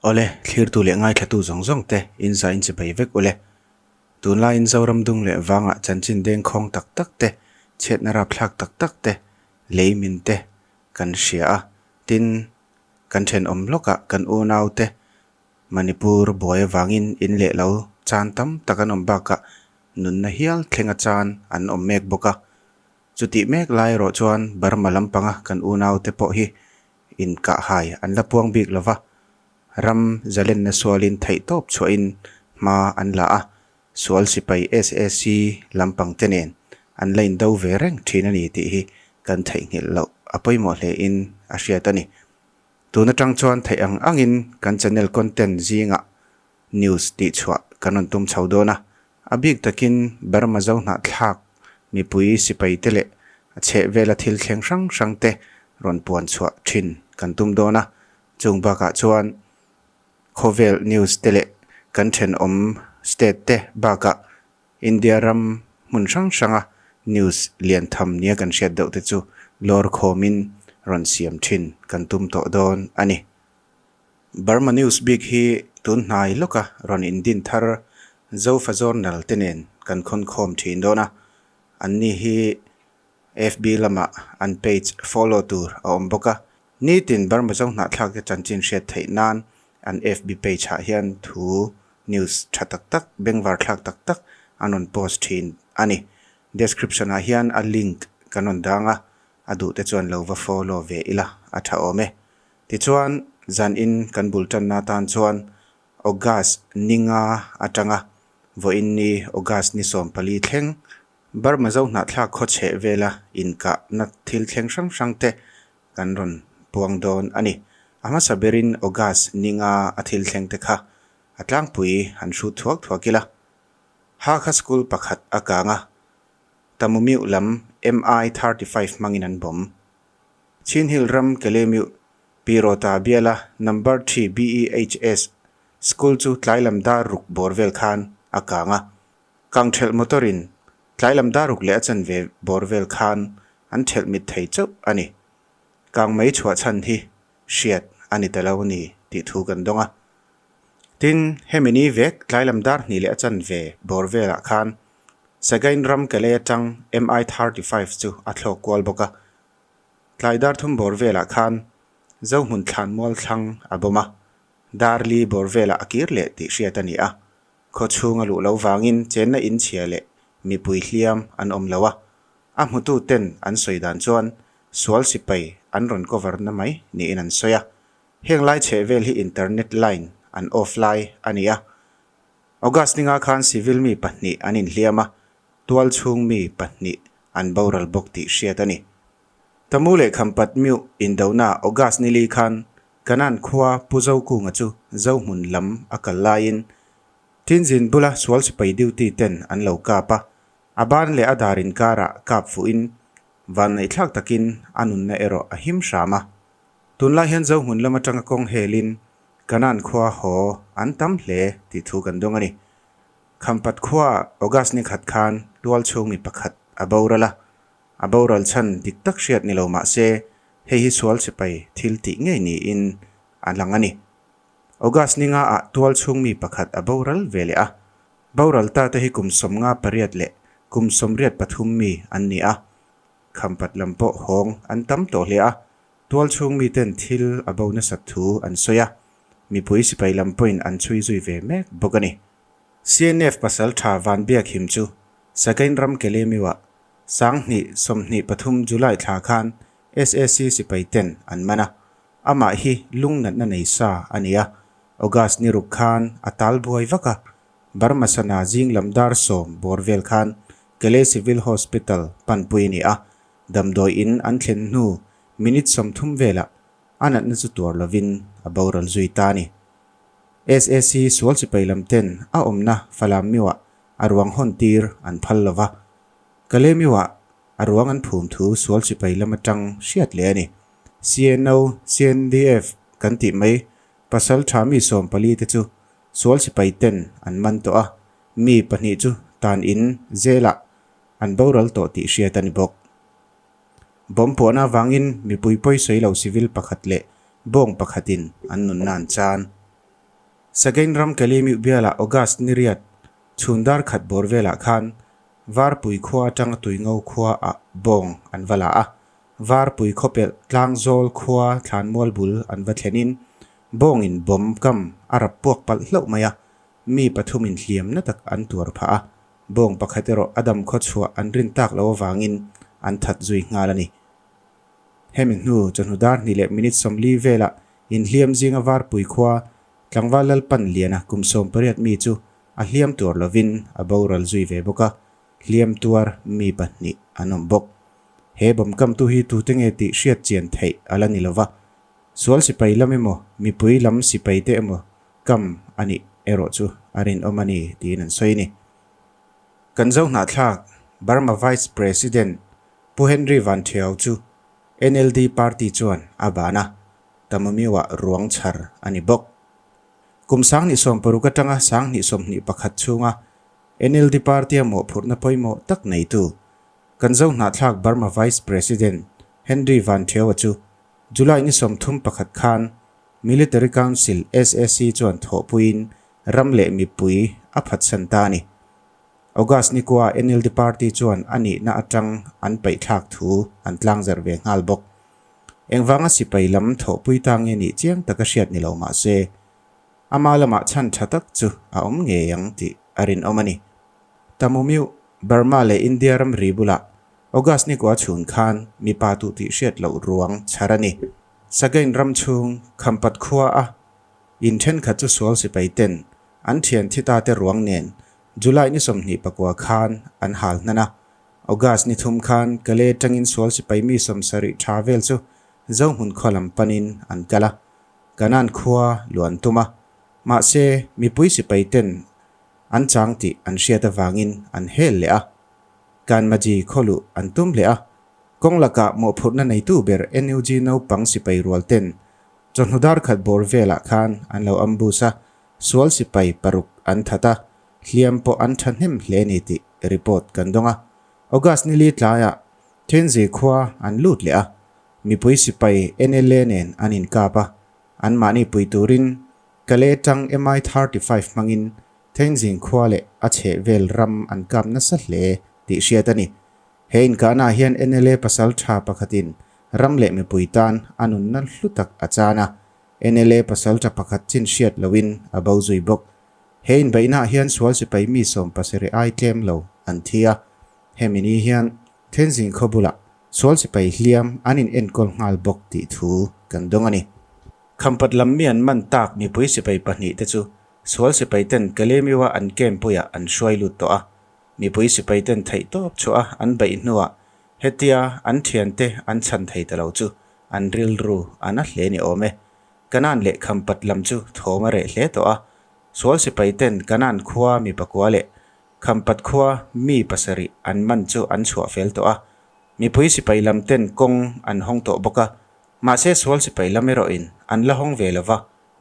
Awle, thlirtu leh ngaithlatu zawng zawng te in za in chibai vek ule. Tunlaiin Zoram dung leh vangah chanchin dengkhawng tak tak te, chhiatna rapthlak tak tak te, lei min te kan hria a. Tin, kan thenawm lawkah kan unau te Manipur buai avangin in leh lo chan tam tak an awm bakah nunna hial thlenga chan an awm mek bawk a. Chutih mek lai erawh chuan Burma lampanga kan unau te pawh hi inkahhai an la puang bik lo va, ram zalenna sualin theihtawp chhuahin hma an la a, sual sipai sac lampang te nen an la indo ve reng thin a ni tih hi kan theihnghilh loh a pawimawh hlein a hriat a ni. Tun atang chuan theih ang angin kan channel content zingah news tihchhuah kan rawn tum chho dawn a, a bik takin Burma zo hnahthlak mipui sipai te leh a chhehvela thil thleng hrang hrang te rawn puan chhuah thin kan tum dawn a, chung bakah chuan khawvel news te leh kan thenawm state te bakah India ram hmun hrang hranga news lian tham nia kan hriat deuh te chu lawr khawmin rawn siam thin kan tum tawh dawn a ni. Burma News bik hi tun hnai lawka rawn indin thar Zofa Journal te nen kan khawn khawm thin dawn a, anni hi FB lamah an page follow tur a awm bawk a. Nitin Burma Zo hnahthlak te chanchin hriat theih nan an FB page ah hian thu news tha tak tak, bengvar thlak tak tak an rawn post thin a ni. Description ah hian a link kan rawn dang a, a duh te chuan lo va follow ve ila a tha awm e. Tichuan, zanin kan bul tanna atan chuan August ni nga atanga vawiin ni August ni 14 thleng Burma zo hnahthlak khawchheh vela inkahna thil thleng hrang hrang te kan rawn puang dawn a ni. A hmasa berin August ni nga a thil thleng te kha a tlangpui han hrut thuak thuak ila. Hakha School pakhat a kang a, Tamumiuh lam MI 35 hmangin an bawm. Chin Hill ram Kelemiuh, Pi Rota biala Number Three BEHS School chu tlailam dar ruk bawr vel khan a kang a. Kang thelh motor in tlailam dar ruk leh a chanve bawr vel khan an thelh mit thei chauh a ni. Kang mai chhuah chhan hi hriat a ni ta lo ni tih thu kan dawng a. Tin, hemi ni vek tlailam dar hnih leh a chanve bawr velah khan Sagain ram Kelei atang MI 35 chu a thlawk kual bawk a. Tlai dar thum bawr velah khan Zohmun thlan mual thlang a bawm a, dar li bawr velah a kir leh tih hriat a ni a. Khaw chhung a luh lo vangin chenna in chhia leh mipui hliam an awm lo a. A hmutu ten an sawi dan chuan sual sipai an rawn cover na mai niin an sawi a. Heng lai chheh vel hi internet line an off lai a ni a. August ninga khan civil mi pahnih an inhliam a, tual chhung mi pahnih an boral bawk tih hriat a ni. Tamu leh Khampat Myu indona August nili khan Kanan khua Pu Zokunga chu Zohmun lam a kal laiin Tinzin bula sual sipai duty ten an lo kap a, a ban leh a dar inkarah kap fuhin vanneihthlak takin a nunna erawh a him hram a. Tunlai hian Zohmun lam atanga kawng helin Kanan khua haw an tam hle tih thu kan dawng a ni. Khampat khua August ni khat khan tual chhung mi pakhat a boral a, a boral chhan dik tak hriat ni lo mah se hei hi sual sipai thil tih ngei niin a lang a ni. August ni nga ah tual chhung mi pakhat a boral ve leh a, boral ta te hi kum 58 leh kum 83 mi an ni a, Khampat lam pawh hawng an tam tawh hle a, Tual chhung miten thil a bo nasat thu an sawi a, mipui sipai lam pawhin an chhui zui ve mek bawk a ni. CNF pasal tha Van Biakhim chu Sagain ram Kelemiuah 2023 July thla khan sac sipai ten an man a, amah hi lung natna nei sa a ni a, August ni ruk khan a tal buai vak a, Burma sana zing lam dar 10 bawr vel khan Kele Civil Hospital panpui a ni a, Damdawi in an thlen hnu minute 30 velah a natna chu tuar lovin a boral zui ta a ni. Sac sual sipai lam ten a awmna Falam Miuah a ruang hawn tir an phal lova, Kale Miuah a ruang an phum thu sual sipai lam atang hriat leh a ni. CNO, CNDF kan tih mai pasal tha mi 14 te chu sual sipai ten an man tawh a, mi pahnih chu tan in zelah an boral tawh tih hriat a ni bawk. Bomb puahna avangin mipui pawi sawi lo civil pakhat leh bawng pakhatin an nunna an chan. Sagain ram Kalemiuh bialah August ni riat chhun dar khat bawr velah khan Varpui khua atanga Tuingo khua ah bawng an va la a. Varpui khawpelh Tlangzawl khua thlanmual bul an va thlenin bawngin bomb kam a rap puak palh hlauh mai a, mi pathumin hliam na tak an tuar phah a, bawng pakhat erawh a dam khaw chhuah an rin tak loh avangin an that zui nghal a ni. Hemi hnu chawhnu dar hnih leh minute 40 velah inhliam zinga Varpui khua tlangval Lalpan Liana kum 18 mi chu a hliam tuar lovin a boral zui ve bawk a, hliam tuar mi pahnih an awm bawk. He bomb kamtu hi tute nge tih hriat chian theih a la ni lova, sual sipai lam emaw mipui lam sipai te emaw kam a nih erawh chu a rinawm a ni tiin an sawi a ni. Kan zo hnahthlak Burma Vice President Pu Henry Van Thiau chu NLD party chuan a ban a, Tamumiwa ruang chhar a ni bawk. Kum 2060 atanga 2021 chhunga NLD party a mawhphurhna pawimawh tak neitu kan zo hnahthlak Burma Vice President Henry Van Thiau-a chu July ni 31 khan Military Council SAC chuan thawhpuiin ram leh mipui a phatsan ta a ni. August ni kua NLD party chuan a nihna atang an paihthlak thu an tlangzarh ve nghal bawk. Engvanga sipai lam thawhpui ta nge nih chiang taka hriat ni lo mah se, ama lamah chhan tha tak chu a awm ngei ang tih a rinawm a ni. Tamumiuh, Burma leh India ramri bulah August ni kua chhun khan mipa tuh tih hriat loh ruang chhar a ni. Sagain ram chhung Khampat khua a in thenkhat chu sual sipai ten an thian thi ta te ruang nen July ni 29 khan an hal hnan a. August ni 3 khan Kale tangin sual sipai mi 70 tha vel chu Zohmun khaw lam panin an kal a. Kanan khua luan tum a. Mahse mipui sipai ten an chang tih an hriat avangin an hel leh a. Kanmaji khaw luh an tum leh a. Kawng lakah mawhphurhna neitu ber NUG naupang sipai rual ten chawhnu dar khat bawr velah khan an lo ambush a, sual sipai paruk an that a, hliam pawh an thahnem hle ni tih report kan dawng a. August ni li tlaiah Thenzi khua an lut leh a, mipui sipai NLA nen an inkap a, anmahni pui turin Kale tang MI-35 hmangin Thengjing khua leh a chheh vel ram an kap nasa hle tih hriat a ni. He inkahnaah hian NLA pasal tha pakhatin ram leh mipui tan a nunna hlu tak a chan a, NLA pasal tha pakhat chin hriat loin a bo zui bawk. He inbeihnaah hian sual sipai mi 17 ai tlem lo an thi a, hemi ni hian Thengjing khaw bulah sual sipai hliam an inenkawl nghal bawk tih thu kan dawng a ni. Khampat lam mi an man tak mipui sipai pahnih te chu sual sipai ten Kalemiwa an camp puiah an hruai lut tawh a. Mipui sipai ten theih tawp chhuah a an beih hnuah hetia an thiante an chhan thei ta lo chu an rilru a na hle ni awm e. Kanan leh Khampat lam chu thawm a reh hle tawh a. Sual sipai ten Kanan khua mi pakua leh Khampat khua mi pasarih an man chu an chhuah fel tawh a. Mipui sipai lam ten kawng an hawng tawh bawk a. Mahse sual sipai lam erawhin an la hawng ve lova,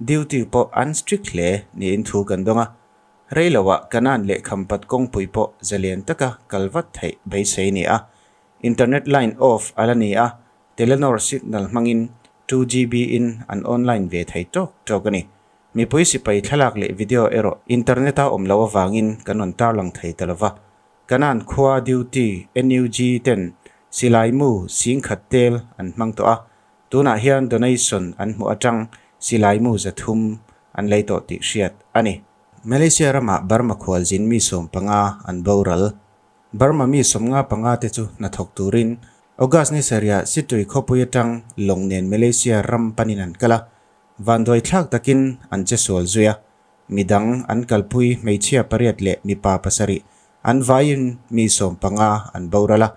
duty pawh an strict hle niin thu kan dawng a. Rei loah Kanan leh Khampat kawngpui pawh zalian taka kal vat theih beisei ni a. Internet line off a la ni a, Telenor signal hmangin 2GB in an online ve thei tawk tawk a ni. Mipui sipai thlalak leh video erawh internet a awm loh avangin kan rawn tarlang thei ta lova. Kanan khua duty NUG ten silai mu 10,000 tel an hmang tawh a, tunah hian donation an hmuh atang silai mu 300 an lei tawh tih hriat a ni. Malaysia ramah Burma khualzin mi 15 an boral. Burma mi 55 te chu hnathawk turin August ni sarihah Situi khawpui atang lawng nen Malaysia ram panin an kal a, vanduai thlak takin an che sual zui a. Midang an kalpui hmeichhia pariat leh mipa pasarih an vaiin mi 15 an boral a,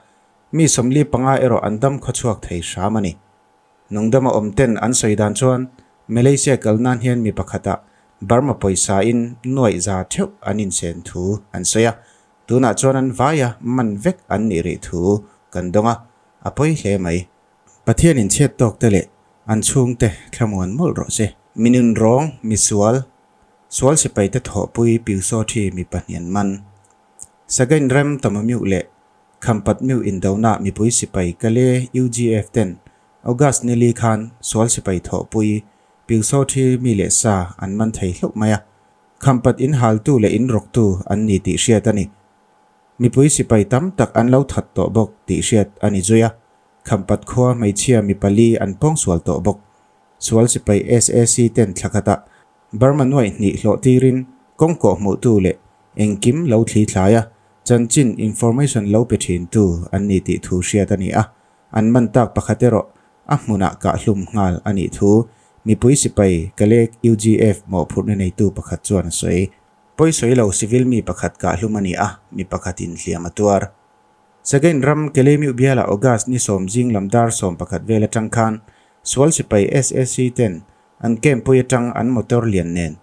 mi 45 erawh an dam khawchhuak thei hram a ni. Nungdama awm ten an sawi dan chuan Malaysia kal nan hian mi pakhatah Burma pawisa in nuaih za theuh an insen thu an sawi a, tunah chuan an vaia man vek an nih rih thu kan dawng a, a pawi hle mai. Pathian in chhiat tawk te leh an chhungte thlamuan mawlh rawh se. Mi nun rawng, mi sual, sual sipai te thawhpui piusaw thi mi pahnih an man. Sagain rem Tamamiuh leh Khampat miuh indona mipui sipai Kale UGF ten August ni li khan sual sipai thawhpui Piusawthi mi leh sa an man thei hlauh mai a. Khampat in haltu leh in rawktu an ni tih hriat a ni. Mipui sipai tam tak an lo that tawh bawk tih hriat a ni zui a. Khampat khua hmeichhia mi pali an pawngsual tawh bawk. Sual sipai SAC ten thla khatah Burma nuaih hnih hlawh tirin kawng kawh hmuhtu leh engkim lo thli thlai a, chanchin information lo pe thintu an ni tih thu hriat a ni a. An man tak pakhat erawh a hmunah kahhlum nghal a nih thu mipui sipai Kalek UGF mawhphurhna neitu pakhat chuan a sawi. Pawisawi lo civil mi pakhat kahhlum a ni a, mi pakhatin hliam a tuar. Sagain ram Kelemiu bialah August ni sawm zing lam dar 11 vel atang khan sual sipai SAC ten an camp pui atang an motor lian nen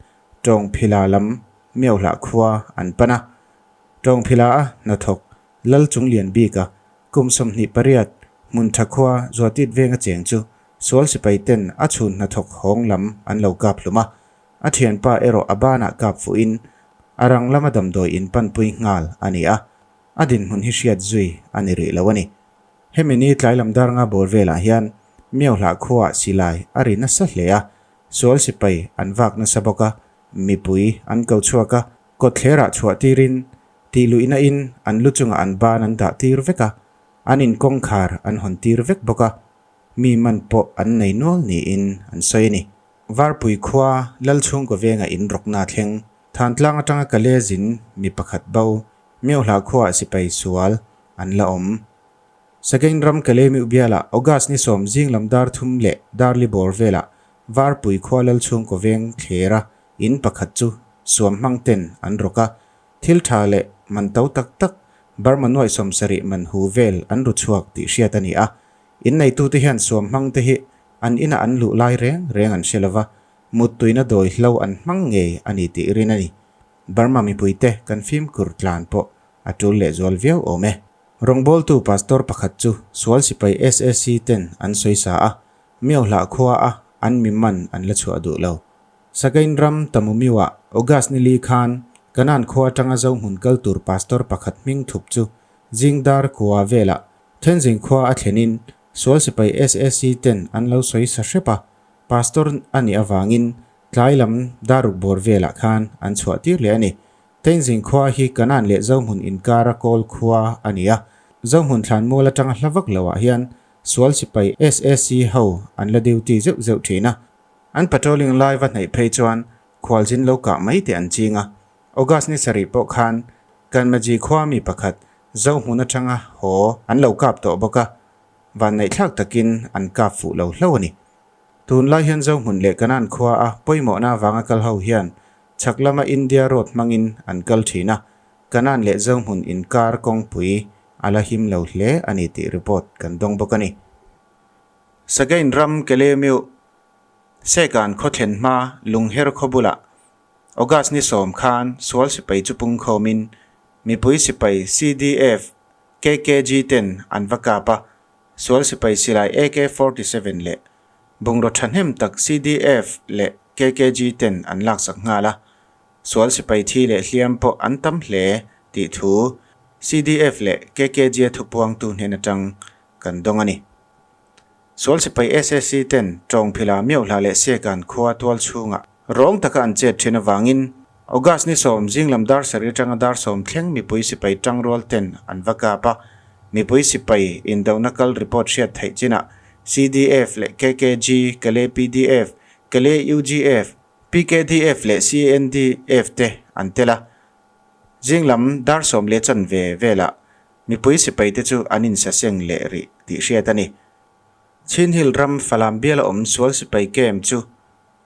Tawngphila lam Miohlah khua an pan a. Tawngphila a hnathawk Lal chung lian bika kum 28 hmun tha khua Zuatit venga cheng chu sual sipai ten a chhun hnathawk hawng lam an lo kap hlum a. A thianpa erawh a banah kap fuhin a rang lama damdawi in panpui nghal a ni a. A dinhmun hi hriat zui a ni rih lo a ni. Hemi ni tlai lam dar nga bawr velah hian Miohlah khuaah silai a ri nasa hle a, sual sipai an vak nasa bawk a, mipui an ko chhuak a, kawtthlerah chhuah tirin tih luihna in an lu chungah an ban an dah tir vek a, an in kawngkhar an hawn tir vek bawk a, mi man pawh an nei nual niin an sawi a ni. Varpui khua Lalchhungkaw venga in rawkna thleng Thantlang atanga Kale zin mi pakhat bo Miohlah khuaah sipai sual an la awm. Sagain ram Kalemiu bialah August ni sawm zing lam dar thum leh dar li bawr velah Varpui khua Lalchhungkaw veng thlera in pakhat chu suam hmang ten an rawk a, thil tha leh man to tak tak Burma nuaih 70 man hu vel an ru chhuak tih hriat a ni a. In neitute hian suam hmang te hi an inah an luh lai reng reng an hre lova, muttuina dawi hlo an hmang ngei a ni tih rin a ni. Burma mipuite kan fimkhur tlan pawh a tul lehzual viau awm e. Rawngbawltu pastor pakhat chu sual sipai SAC ten an sawi sa a, Miohlah khua a an mi man an la chhuah duh lo. Sagain ram Tamumiu-ah August ni li khan Kanan khua atanga Zohmun kal tur pastor pakhat hming thup chu zing dar kua velah Thenzing khua a thlenin sual sipai SAC ten an lo sawi sa hrep a, pastor a nih avangin Tlai lam daruk bawr velah khan an chhuah tir leh a ni. Teinzing khua hi Kanan leh Zohmun inkara kawl khua a ni a. Zohmun thlanmual atanga hla vak loah hian sual sipai SAC ho an la duty zeuh zeuh thin a. An patrolling lai va hnaih phei chuan khualzin lo kah mai te an ching a. August ni sarih pawh khan Kanmaji khua mi pakhat Zohmun atanga haw an lo kap tawh bawk a. Vanneihthlak takin an kap fuh lo hlo a ni. Tunlai hian Zohmun leh Kanan khua a pawimawhna avanga kal ho hian chhak lama India road hmangin an kal thin a, Kanan leh Zohmun inkar kawngpui a la him lo hle a ni tih report kan dawng bawk a ni. Sagain ram Kelemiu Sekan khaw thlen hma Lungher khaw bulah August ni sawm khan sual sipai chu pungkhawmin mipui sipai CDF KKG ten an va kap a, Sual sipai silai AK 47 leh bungraw thahnem tak CDF leh KKG ten an laksak nghal a, sual sipai thi leh hliam pawh an tam hle tih thu CDF leh KKG a thupuangtu hnen atang kan dawng a ni. Sual sipai SAC ten Tawngphila Miohla leh Sekan khua tual chhungah rawng taka an chet thin avangin August ni sawm zing lam dar sarih atanga dar sawm thleng mipui sipai tangrual ten an va kap a, mipui sipai indona kal report hriat theih chinah CDF leh KKG, Kale PDF, Kale UGF, PKDF leh CNDF te an tel a. Zing lam dar sawm leh chanve velah mipui sipai te chu an insaseng leh rih tih hriat a ni. Chin Hill ram Falam biala awm sual sipai camp chu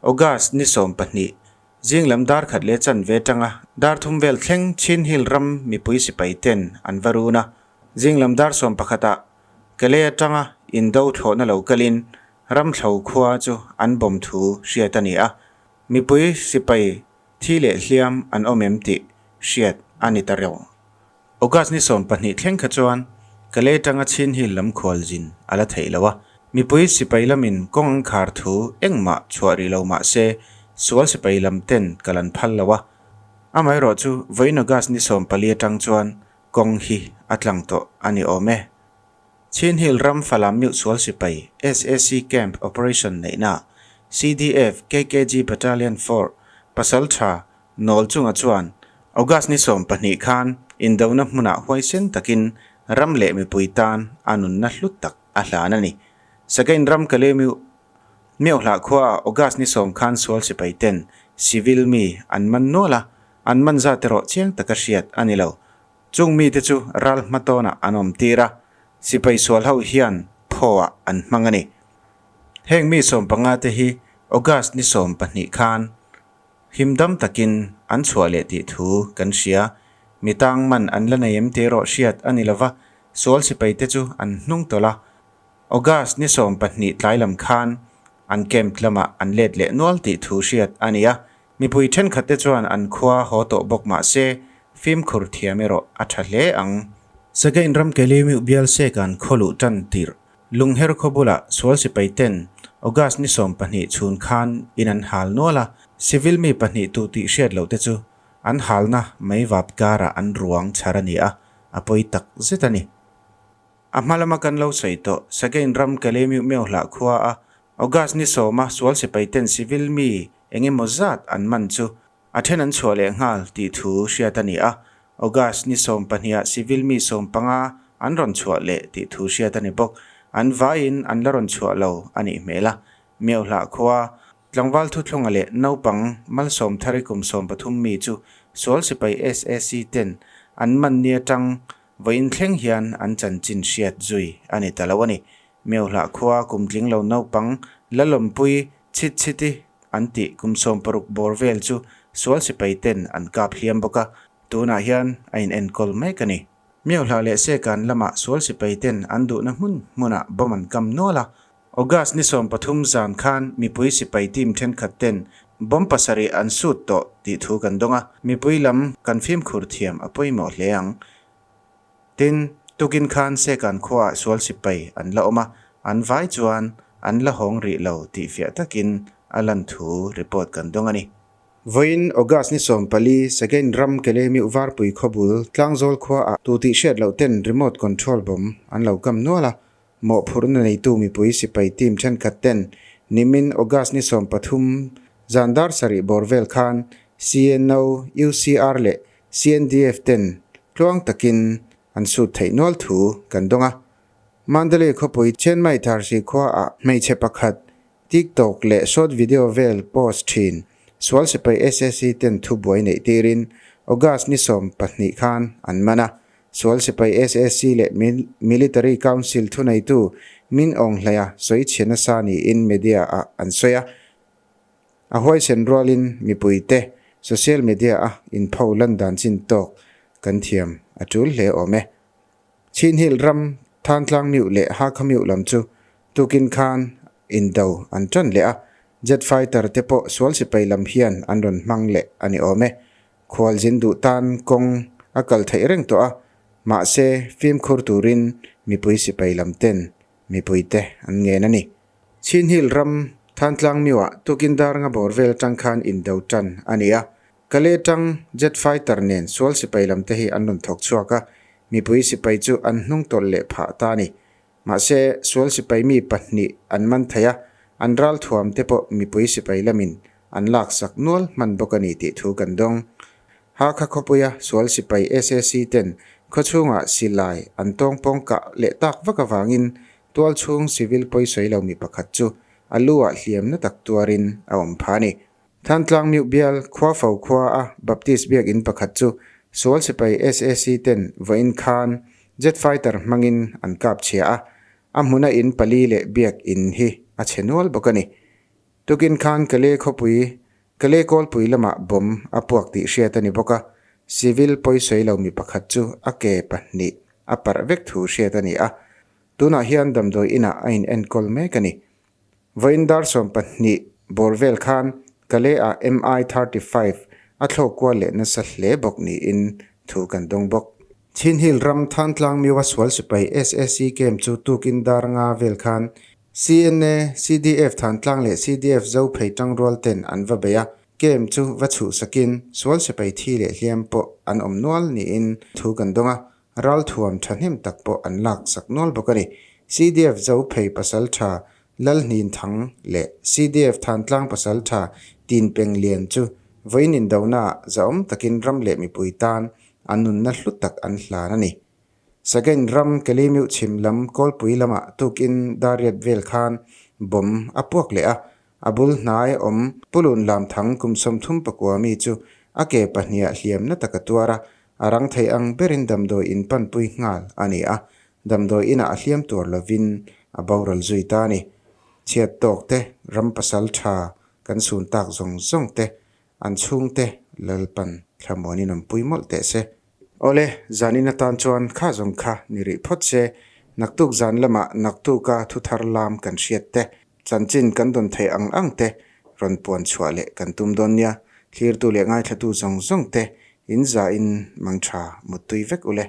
August ni 12 zing lam dar khat leh chanve tanga dar thum vel thleng Chin Hill ram mipui sipai ten an va run a. Zing lam dar 11 ah Kale atanga indo thlawhna lo kalin ram thlo khua chu an bawm thu hriat a ni a. Mipui sipai thi leh hliam an awm em tih hriat a ni ta reuh. August ni 20 thleng kha chuan Kale atanga Chin Hill lam khual zin a la theih lo a. Mipui sipai lamin kawng an khar thu engmah chhuah rih lo mah se sual sipai lam ten kal an phal lo a. Amaherawh chu vawiin August ni 14 atang chuan kawng hi a tlang tawh a ni awm e. Chin Hill ram Falam Meuh sual sipai SAC camp operation neihna. CDF KKG Battalion 4 pasaltha Nawlchunga chuan August ni 12 khan indona hmunah huaisen takin ram leh mipui tan a nunna hlu tak a hlan a ni. Sagain ram Kalemiu Miohlah khuaah August ni 10 khan sual sipai ten civil mi an man nual a, an man zat erawh chiang taka hriat a ni lo. Chung mite chu ral hmatawnah an awm tir a, sipai sual ho hian phaw-ah an hmang a ni. Heng mi 15 te hi August ni 12 khan himdam takin an chhuah leh tih thu kan hria. Mi tang man an la nei em tih erawh hriat a ni lova, sual sipai te chu an hnung tawlh a. August ni 12 tlai lam khan an camp lamah an let leh nual tih thu hriat a ni a. Mipui thenkhat te chuan an khua haw tawh bawk mah se, fimkhur thiam erawh a tha hle ang. Sagain ram Kelimiuh bial Sekan khaw luh tan tirh Lungher khaw bulah sual sipai ten August ni 12 chhun khan in an hal nual a, civil mi pahnih tu tih hriat loh te chu an halna mei vap karah an ruang chhar a ni a, a pawi tak zet a ni. A hma lama kan lo sawi tawh, Sagain ram Kalemiuh Meuhlah khua a August ni 10 a sual sipai ten civil mi eng emaw zat an man chu a then an chhuah leh nghal tih thu hriat a ni a, August ni 12 ah civil mi 15 an rawn chhuah leh tih thu hriat a ni bawk. An vaiin an la rawn chhuah lo a nih hmel a. Meuhlah khua tlangval thuthlunga leh naupang malsawm thari kum 13 mi chu sual sipai sac ten an man ni atang vawiin thleng hian an chanchin hriat zui a ni ta lo a ni. Meuhlah khua kum tling lo naupang la lawmpui chhit chhiti an tih kum 60 bawr vel chu sual sipai ten an kap hliam bawk a, tunah hian a in enkawl mek a ni. Meuhlah leh Sekan lamah sual sipai ten an duhna hmun hmunah bomb an kam nual a, August ni 13 zan khan mipui sipai team thenkhat ten bomb pasarih an sut tawh tih thu kan dawng a, mipui lam kan fimkhur thiam a pawimawh hle ang. Tin, tukin khan Sekan khuaah sual sipai an la awm a, an vai chuan an la hawng rih lo tih fiah takin a lan thu report kan dawng a ni. Vawiin August ni 14 Sagain ram Kelemiuh Varpui khawbul Tlangzawl khuaah tu tih hriat loh ten remote control bomb an lo kam nual a, mawhphurhna neitu mipui sipai team thenkhat ten nimin August ni 13 zan dar sarih bawr vel khan CNO, UCR leh CNDF ten tluang takin an sut theih nual thu kan dawng a. Mandalay khawpui Chiangmai Tharsi khuaah hmeichhe pakhat TikTok leh short video vel post thin sual sipai sac ten thubuai neih tirin August ni 12 khan an man a. Sual sipai sac leh Military Council thuneitu Min Aung Hlaia sawi chhe nasa niin media ah an sawi a. A huaisen rualin mipuite social media a inpho lan dan chin tawk kan thiam a tul hle awm e. Chinhil ram Thantlang Miuh leh Hakha Miuh lam chu tukin khan indo an tan leh a, jet fighter te pawh sual sipai lam hian an rawn hmang leh a ni awm e. Khualzin duh tan kawng a kal theih reng tawh a, mahse fimkhur turin mipui sipai lam ten mipuite an ngen a ni. Chinhil ram Thantlang Miuah tukin dar nga bawr vel atang khan indo tan a ni a, Kale tang jet fighter nen sual sipai lam te hi an rawn thawk chhuak a, mipui sipai chu an hnung tawlh leh phah ta a ni. Mahse, sual sipai mi pahnih an man thei a, an ral thuam te pawh mipui sipai lamin an laksak nual hman bawk a ni tih thu kan dawng. Hakha khawpuia sual sipai sac ten khawchhungah silai an tawngpawng kah leh tak vak avangin tual chhung civil pawisawi lo mi pakhat chu a lu ah hliamna tak tuarin a awm phah a ni. Thantlang Miuh bial khua fo khua a Baptist biakinn pakhat chu sual sipai sac ten vawiin khan jet fighter hmangin an kap chhia a, a hmuna in pali leh biakinn hi a chhe nual bawk a ni. Tukin khan Kale khawpui Kale kawlpui lamah bomb a puak tih hriat a ni bawk a, civil pawisawi lo mi pakhat chu a ke pahnih a parh vek thu hriat a ni a, tunah hian damdawi inah a in enkawl mek a ni. Vawiin dar 12 bawr vel khan Kale-ah MI 35 a thlawk kual leh nasa hle bawk niin thu kan dawng bawk. Chinhil ram Thantlang Miwa sual sipai sac camp chu tukin dar nga vel khan CNA, CDF Thantlang leh CDF Zophei tangrual ten an va bei a, camp chu va chhuh sakin sual sipai thi leh hliam pawh an awm nual niin thu kan dawng a, Ralthuam thahnem tak pawh an laksak nual bawk a ni. CDF Zophei pasaltha Lalhninthang leh CDF Thantlang Pasaltha Tinpeng Lian chu vawiin indonaah zahawm takin ram leh mipui tan an nunna hlu tak an hlan a ni. Sagain ram Kelimiuh chhim lam Kawlpui lamah tukin Dariat vel khan bomb a puak leh a, A bul hnai awm Pulun Lamthang kum 34 mi chu a ke pahniha hliamna tak a tuar a, a rang thei ang berin damdawi in panpui nghal a ni a, damdawi inah a hliam tuar lovin a boral zui ta a ni. Chhiat tawk te, ram pasal tha kan sun tak zawng zawng te, an chhungte Lalpan thlamuanin awmpui mawlh teh se. Awle, zanin atan chuan kha zawng kha ni rih phawt se, naktuk zan lamah naktuka thu thar lam kan hriat te, chanchin kan dawn theih ang ang te rawn puan chhuah leh kan tum dawn nia. Thlirtu leh ngaithlatu zawng zawng te in zain mangtha muttui vek ule.